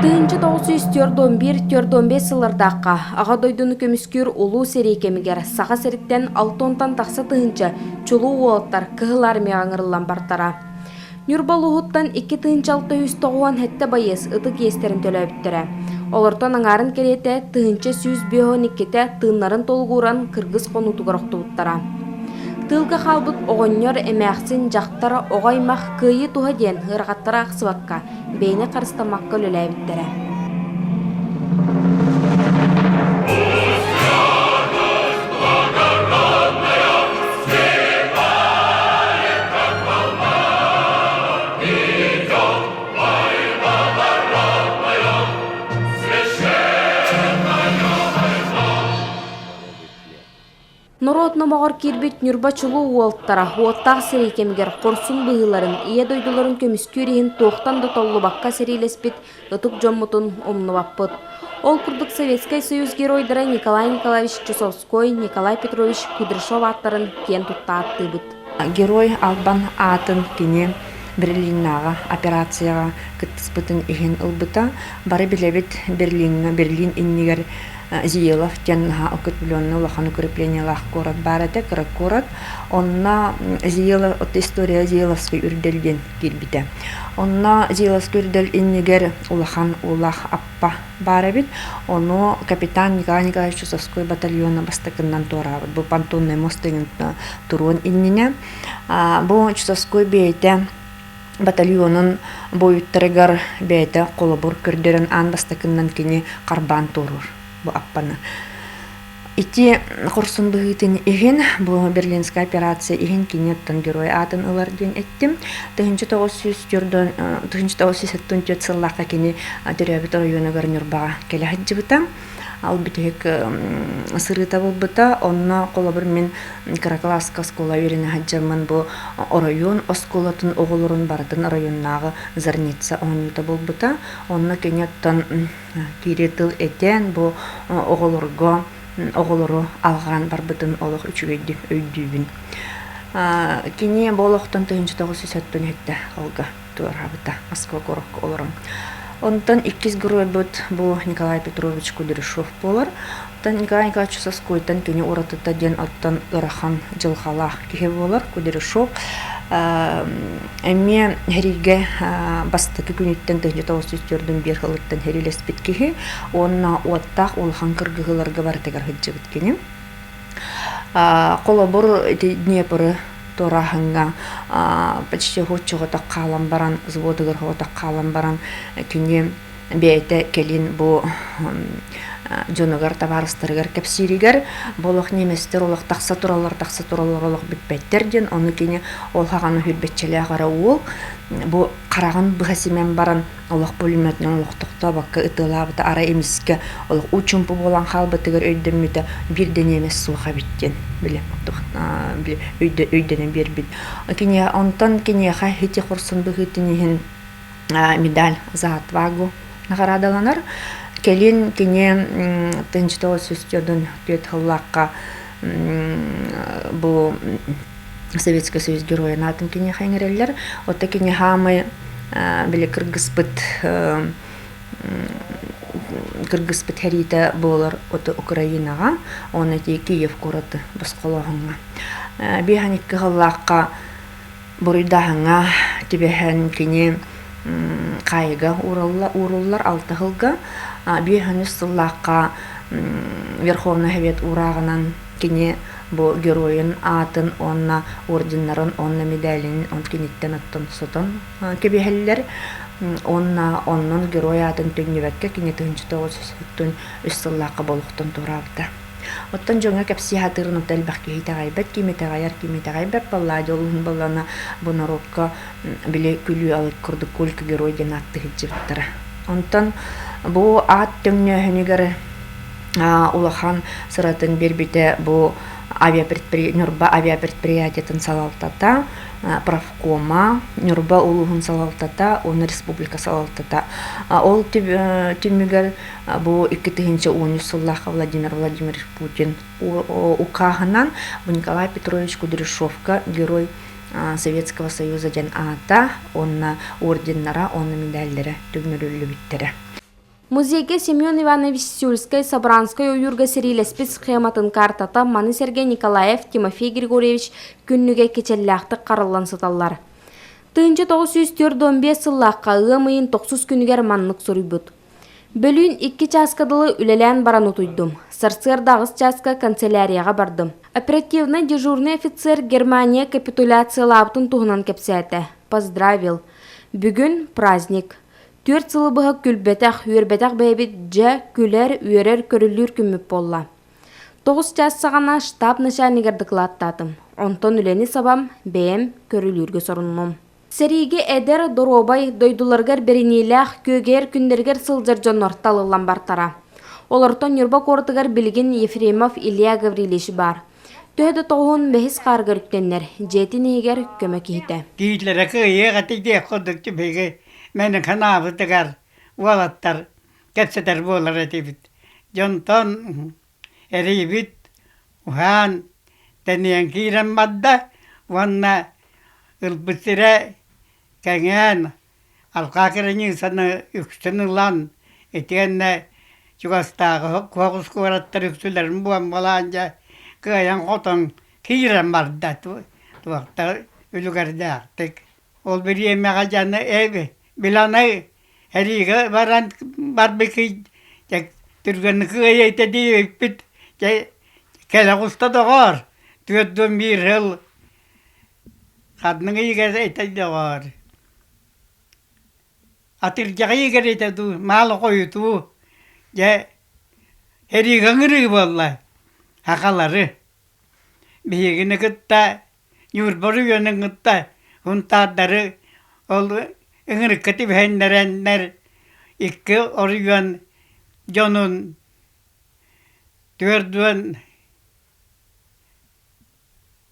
1941-45 сыллардаахха Аҕа дойдуну көмүскүүр Улуу сэрии кэмигэр Саха сириттэн алтонтан тахса тыһыынча чулуу уолаттар Кыһыл Армияҕа ыҥырыллан бартара. Ньурба улууһуттан 2697 байыас ытык иэстэрин төлөөбүттэрэ. Олортон аҥаарын кэриэтэ 1152-тэ тыыннарын толугуран кыргыс хонуутугар охтубуттара. Тыылга хаалбыт оҕонньор, эмээхсин, дьахтар, оҕо аймах кыайыы туһа диэн ыарахаттары аахсыбакка, бэйэни харыстаммакка үлэлээбиттэрэ. Норуот номоҕор киирбит Ньурба чулуу уолаттара уоттаах сэрии кэмигэр хорсун быһыыларын, Ийэ дойдуларын көмүскүүр иһин туохтан да толлубакка сэриилэспит ытык дьоммутун умнубаппыт. Ол курдук Советскай Союз геройдара Николай Николаевич Чусовской, Николай Петрович Кудряшов ааттарын киэн тутта ааттыыбыт. Герой Албан аатын кини Берлиннааҕы операцияҕа кыттыспытын иһин ылбыта. Бары билэбит Берлиҥҥа, Берлин иннигэр Зиелов диэн наһаа укрепленный улахан укреплениелаах куорат баар этэ, кыра куорат. Онно Зиелов, история Зиеловский үрдэл диэн киирбитэ. Онно Зиеловский үрдэл иннигэр улахан уулаах аппа баар эбит. Ону капитан Николай Николаевич Чусовской батальона бастакыннан туораабыт. Бу понтонный мост деген туруон иннинэ. Бу Чусовской бэйэтэ батальонун буойуттарыгар бэйэтэ холобур көрдөрөн аан бастакыннан кини харбаан туоруур бу аппаны. Ити хорсун быһыытын иһин, бу Берлинская операция иһин кини оттон герой аатын ылар диэн эттим. 1974 сыллаахха кини төрөөбүт оройуонугар Ньурбаҕа кэлэ сылдьыбыта. Ол бүтэһик сырыыта буолбута. Онно холобур мин кыра кылааска оскуола үөрэнэ сылдьаммын бу оройуон оскуолатын оҕолорун барытын оройуоннааҕы Зарница оонньуута буолбута. Онно кини оттон киири тыл этэн бу оҕолорго оҕолору алҕаан барбытын олох үчүгэйдик өйдүүбүн. Кини бу олохтон 1997 сылга туораабыта Москва куоракка олорон. Онтон иккис геройбут бу Николай Петрович Кудряшов буолар. Оттон Николай Николаевич Чусовскойтан кини уратыта диэн оттон ыарахан дьылҕалаах киһи буолар. Кудряшов эмиэ сэриигэ бастакы күнүттэн 1904 сылыттан сэриилэспит киһи уонна уоттаах улахан кыргыһыыларга барытыгар сылдьыбыт кини. Холобур, ити Днепры туорааһыҥҥа почти оччоҕотох хаалан баран, взводугар соҕотох хаалан баран, кини бэйэтэ кэлин бу дьонугар, табаарыстарыгар кэпсииригэр бу олох немецтэр олох тахса тураллар, тахса тураллар олох бүппэттэр диэн, ону кини ол хаҕаны сүүрбэччэлээх эрэ уол бу хараҕын быһа симэн баран олох пулеметынан олох тохтообокко ытыалаабыта арай эмискэ олох уу-чуумпу буолан хаалбытыгар өйдөммүтэ биир да немец суох эбит диэн били өйдөнөн биэрбит киниэхэ онтон киниэхэ хити хорсун быһыытын иһин медаль за отвагу наҕараадаланар кэлин кини 1944 сыллаахха бу Советский Союз геройун аатын киниэхэ иҥэрэллэр. Оттон кини хаамай били кыргыспыт кыргыспыт сэриитэ буолар ото Украинаҕа, уонна ити Киев куораты босхолооһуҥҥа. 52 сыллаахха буруйдааһыҥҥа түбэһэн кини хаайыга ууруллар алта сылга. 53 сыллаахха Верховный Совет уурааҕынан кини бу геройун аатын уонна орденнарын уонна медалин он киниттэн оттон сотон кэбиһэллэр уонна оннун герой аатын төннүбэккэ кини 1903 сыллаахха болохтон туораабыта. Оттон дьоҥҥо кэпсии сатыырын оттон элбэх киһи итэҕэйбэт, ким итэҕэйэр, ким итэҕэйбэт баллади олуһун баллана бу норуокка били күлүү алык курдук кулька герой диэн ааттыы сылдьыбыттара. Онтон бу аат төҥнөөһүнүгэр улахан сыратын биэрбитэ бу Ньурба авиапредприятиетын салалтата, профкома, Ньурба улууһун салалтата уонна республика салалтата. Ол түмүгэр бу 2013 сыллаахха Владимир Владимирович Путин укааһынан Николай Петрович Кудряшовка Герой Советского Союза диэн аата уонна орденнара уонна медаллара түҥнэриллибиттэрэ. Музейга Семен Иванович Сюльскай Собранскай ойуурга сэриилэспит схематын картата маны сэргэ Николаев Тимофей Григорьевич күннүгэ кичэллээхтик хараллан сыталлар. 1945 сыллаахха ыам ыйын тохсус күнүгэр маннык суруйбут. Бөлүүн икки чааска дылы үлэлээн баран утуйдум. Сарсыарда аҕыс чааска канцелярияҕа бардым. Оперативнай дежурный офицер Германия капитуляциялаабытын туһунан кэпсээтэ. Поздравил. Бүгүн праздник. Түөрт сылы быһа күлбэтэх, үөрбэтэх бэйэбит дьэ күлэр, үөрэр, көрүлүүр күммүт буолла. Тоҕус чаас саҕана штаб начальнигар дакылааттаатым. Онтон үлэни сабам, бэйэм көрүлүүргэ соруннум. Сэриигэ эдэр, доруобай, дойдуларыгар бэриниилээх, күөгэйэр күннэригэр сылдьар дьоннор талыллан бартара. Олортон Ньурба куоратыгар билигин Ефремов Илья Гаврильевич баар. Төһө да тоҕуһун бэһис хаарыгар үктэннэр, дьиэтин иһигэр көмө киһитэ. Киитлэрэ кыайыах этэ диэх курдук биһиги мэник санаабытыгар уолаттар кэпсэтэр буолар этибит. Дьонтон эрийбит уһаан тэнийэн киирэн барда уонна ылбыт сирэ кэҥээн Алҕаа кыраньыысаны үксүн ылан итиэннэ чугастааҕы соҕус куораттар үксүлэрин буомбалаан дьэ кыайан-хотон киирэн барда туохта үлүгэрдээхтик. Ол бириэмэҕэ дьону биланы сэриигэ баран барбыкый дьэ түргэнник кыайыыта диэбиппит дьэ кэлэ оҕуста доҕоор 41 сыл ханнык ыйыгар этэй доҕоор Атырдьаҕы игирэтэ дуу, маалы хойутуу, дьэ эриигэ ыҥырыы буолла сахалары. Биһигини кытта Ньурба оройуонун кытта Һунтаардары ол ыҥырыкка түбэһиннэрэннэр икки оройуон дьонун 40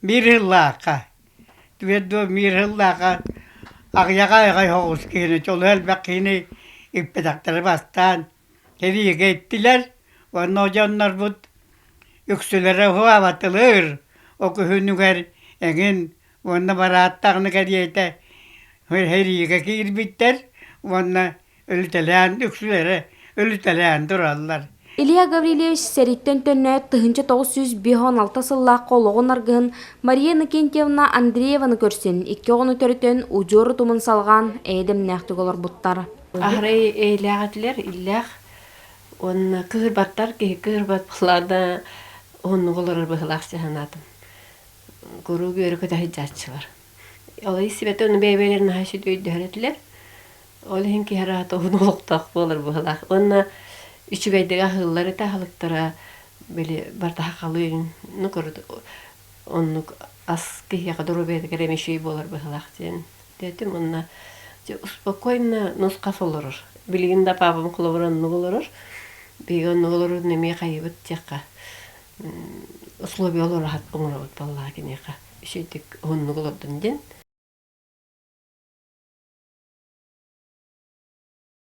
Биир сыллаахха, 41 сыллаахха аҕыйах аҕай соҕус киһини, чолу элбэх киһини иппэтэхтэрэ бастаан сэриигэ иттилэр уонна дьоннорбут үксүлэрэ уһаабатылар, ол күһүнүгэр эҥин уонна барааттаҕына кэриэтэ сэриигэ киирбиттэр уонна өлүтэлээн үксүлэрэ өлүтэлээн тураллар. Илья Гаврильевич сэрииттэн төннөөт 1956 сыллаахха олоҕун аргыһын Мария Иннокентьевна Андрееваны көрсөн, икки оҕону төрөтөн, удьуор утумун салҕаан эйэ-дэмнээхтик олорбуттар. Аһарай эйэлээх этилэр, иллээх уонна кыһырбаттар, киһи кыһырбат буоллаҕына уһуннук олорор быһыылаах санаатым. Куруук үөрэ-көтө сылдьааччылар. Ол истибэтэ ону бэйэ-бэйэлэрин наһаа үчүгэй өйдөһөр этилэр. Ол иһин киһи араата уһун олохтоох буолар быһыылаах. Уонна үчүгэйдик аһыыллар этэ аһылыктара били барыта сахалыы ну оннук ас киһиэхэ доруобуйатыгар эмиэ үчүгэй буолар быһыылаах диэн этим. Уонна спокойно нус-хас олорор. Билигин да паапам холобура оннук олорор. Биһиги оннук олорорун эмиэ хайыбыт диэххэ условия олоро оҥоробут буоллаҕа киниэхэ. Үчүгэйдик уһуннук олордун диэн.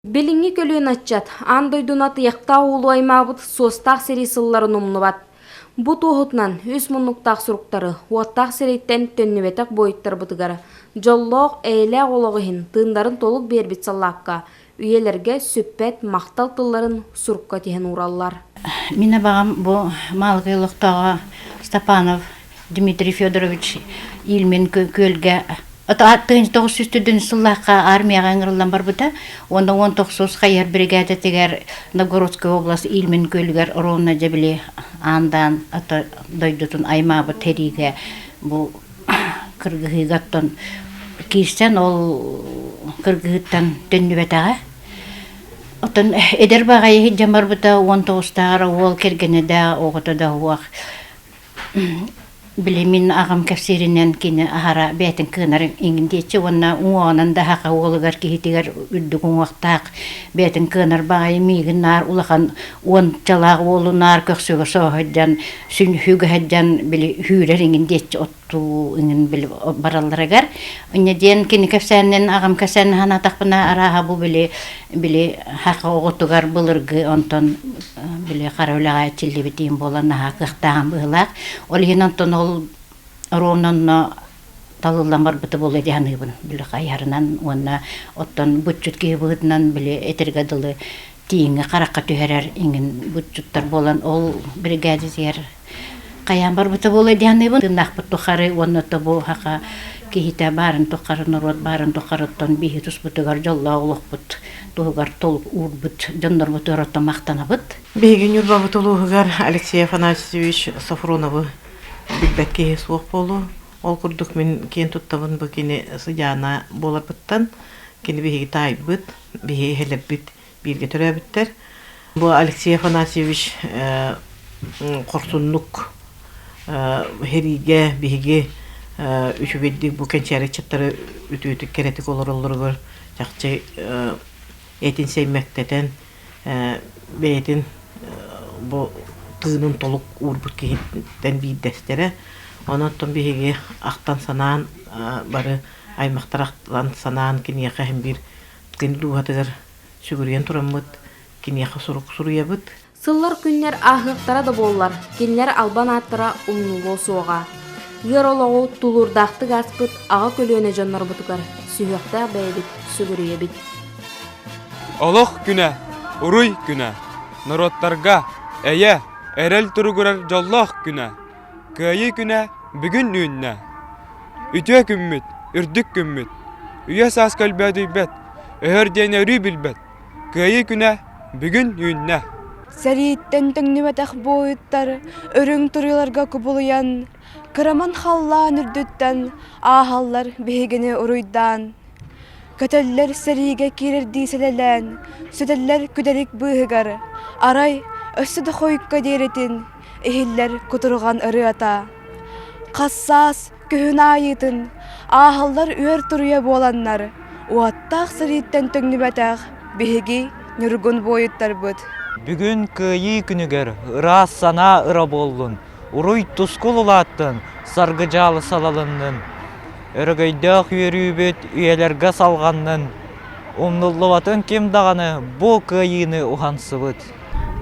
Билиҥҥи көлүөнэ ыччат аан дойдуну атыйахтаах уулуу аймаабыт суостаах сэрии сылларын умнубат. Бу туоһутунан үс муннуктаах суруктары уоттаах сэрииттэн төннүбэтэх буойуттарбытыгар дьоллоох, эйэлээх олох иһин тыыннарын толук биэрбит саллаакка үйэлэргэ сүппэт махтал тылларын сурукка тиһэн уураллар. Мин абаҕам бу Маалыкай олохтооҕо Степанов Дмитрий Федорович Ильмин күөлгэ 1904 сыллаахха армияҕа ыҥырыллан барбыта уонна 19 хайыһар биригээдэтигэр Новгородская область Ильмин күөлүгэр ровно дьэ били аандаан ата дойдутун аймаабыт сэриигэ бу кыргыһыыга оттон киирсэн ол кыргыһыыттан төннүбэтэҕэ. Оттон эдэр баҕайы дьэ барбыта 19-тааҕар уол кэргэнэ да оҕото да суох Били мин аҕам кэпсииринэн кини аһара бэйэтин кыанар иҥин диэччи уонна уҥуоҕунан да саха уолугар киһитигэр үрдүк уҥуохтаах бэйэтин кыанар баҕайы миигин наар улахан уончалаах уолу наар көхсүгэ сооһойдьон сүнһүгэ сылдьан били үүрэр иҥин диэччи оттуу иҥин били баралларыгар инньэ диэн кини кэпсээнинэн аҕам кэпсээнин санаатахпына арааһа бу били били саха оҕотугар былыргы онтон били хара үлэҕэ эрчиллибитим буолан наһаа кыахтааҕым быһыылаах. Ол иһин онтон ол ровно онно талыллан барбыта буолуо дии саныыбын. Били хайыһарынан уонна оттон буччут киһи быһыытынан били этэргэ дылы. тииҥҥэ харахха түһэрэр иҥин бутчуттар буолан ол бригадитигэр хайаан барбыта буолуо дии саныыбын. Тыыннаахпыт тухары уонна тобу саха киһитэ баарын тухары, норуот баарын тухарыттан биһи туспутугар дьоллоох олохпут туһугар толук уурбут дьоннорбутугар оттон махтанабыт. Биһиги Ньурбабыт улууһугар Алексей Афанасьевич Софроновы билбэт киһи суох буолуо. Ол курдук мин киэн туттабын бу кини сыдьаана буоларбыттан. Кини биһиги таайбыт, биһиги эһэлэрбит бииргэ төрөөбүттэр. Бу Алексей Афанасьевич хорсуннук сэриигэ биһиги үчүгэйдик бу кэнчээри ыччаттары үтүөтүк кэрэтик олороллоругар чахчы этин сэймэктэтэн бэйэтин бу тыынын толук уурбут киһиттэн биирдэстэрэ. Онон биһиги ахтан-санаан бары аймахтар ахтан санаан киниэхэ иһин биир кини дууһатыгар сүгүрүйэн тураммыт киниэхэ сурук суруйабыт. Сыллар күннэр ааһыахтара да буоллар, кинилэр албан ааттара умнулуо суоҕа. Ыар олоҕу тулуурдаахтык ааспыт аҕа көлүөнэ дьоннорбутугар сүһүөхтээх бэйэбит сүгүрүйэбит. Олох күнэ, уруй күнэ, норуоттарга эйэ, эрэл туругурар дьоллоох күнэ, Кыайыы күнэ бүгүн үүннэ. Үтүө күммүт, үрдүк күммүт. Үйэ саас көлбөөдүйбэт, өһөр диэн өрүү билбэт. Кыайыы күнэ бүгүн үүннэ. Сэрииттэн төҥнүбэтэх буойуттар үрүҥ туруйаларга кубулуйан, кыраман халлаан үрдүттэн ааһаллар биһигини уруйдаан. Көтөллөр сэриигэ киирэрдии сэлэлээн, сүтэллэр күдэрик быыһыгар, арай өссө да хойукка диэритин иһиллэр кутурҕан ырыата. Хас саас күһүн аайытын ааһаллар үөр туруйа буоланнар, уоттаах сэрииттэн төҥнүбэтэх биһиги ньургун буойуттарбыт. Бүгүн Кыайыы күнүгэр ыраас санаа ыра буоллун, уруй-тускул улааттын, саргы-дьаалы салалыннын. Өрөгөйдөөх үөрүүбүт үйэлэргэ салҕаннын, умнуллубатын ким даҕаны бу кыайыыны уһансыбыт.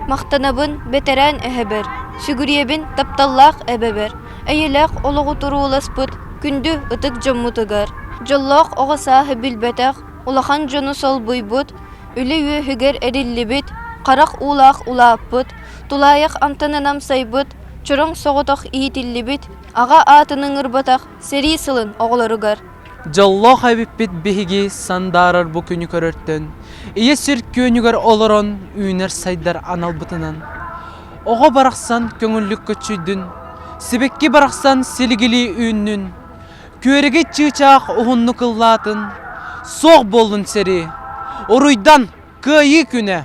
Махтанабын бэтэрээн эһэбэр, сүгүрүйэбин тапталлаах эбэбэр, эйэлээх олоҕу турууласпыт күндү ытык дьоммутугар, дьоллоох оҕо сааһы билбэтэх, улахан дьону солбуйбут, үлэ үөһүгэр эриллибит, харах уулаах улааппыт, тулаайах амтанын амсайбыт, чороҥ соҕотох иитиллибит, аҕа аатын ыҥырбатах сэрии сылын оҕолоругар. Дьоллоох эбиппит биһиги сандаарар бу күнү көрөртөн, ийэ сир күөнүгэр олорон үүнэр-сайдар аналбытынан. Оҕо барахсан көҥүллүк көччүйдүн, сибэкки барахсан силигилии үүннүн, күөрэгэй чыычаах уһуннук ыллаатын, суох буоллун сэрии, уруйдан, кыайыы күнэ!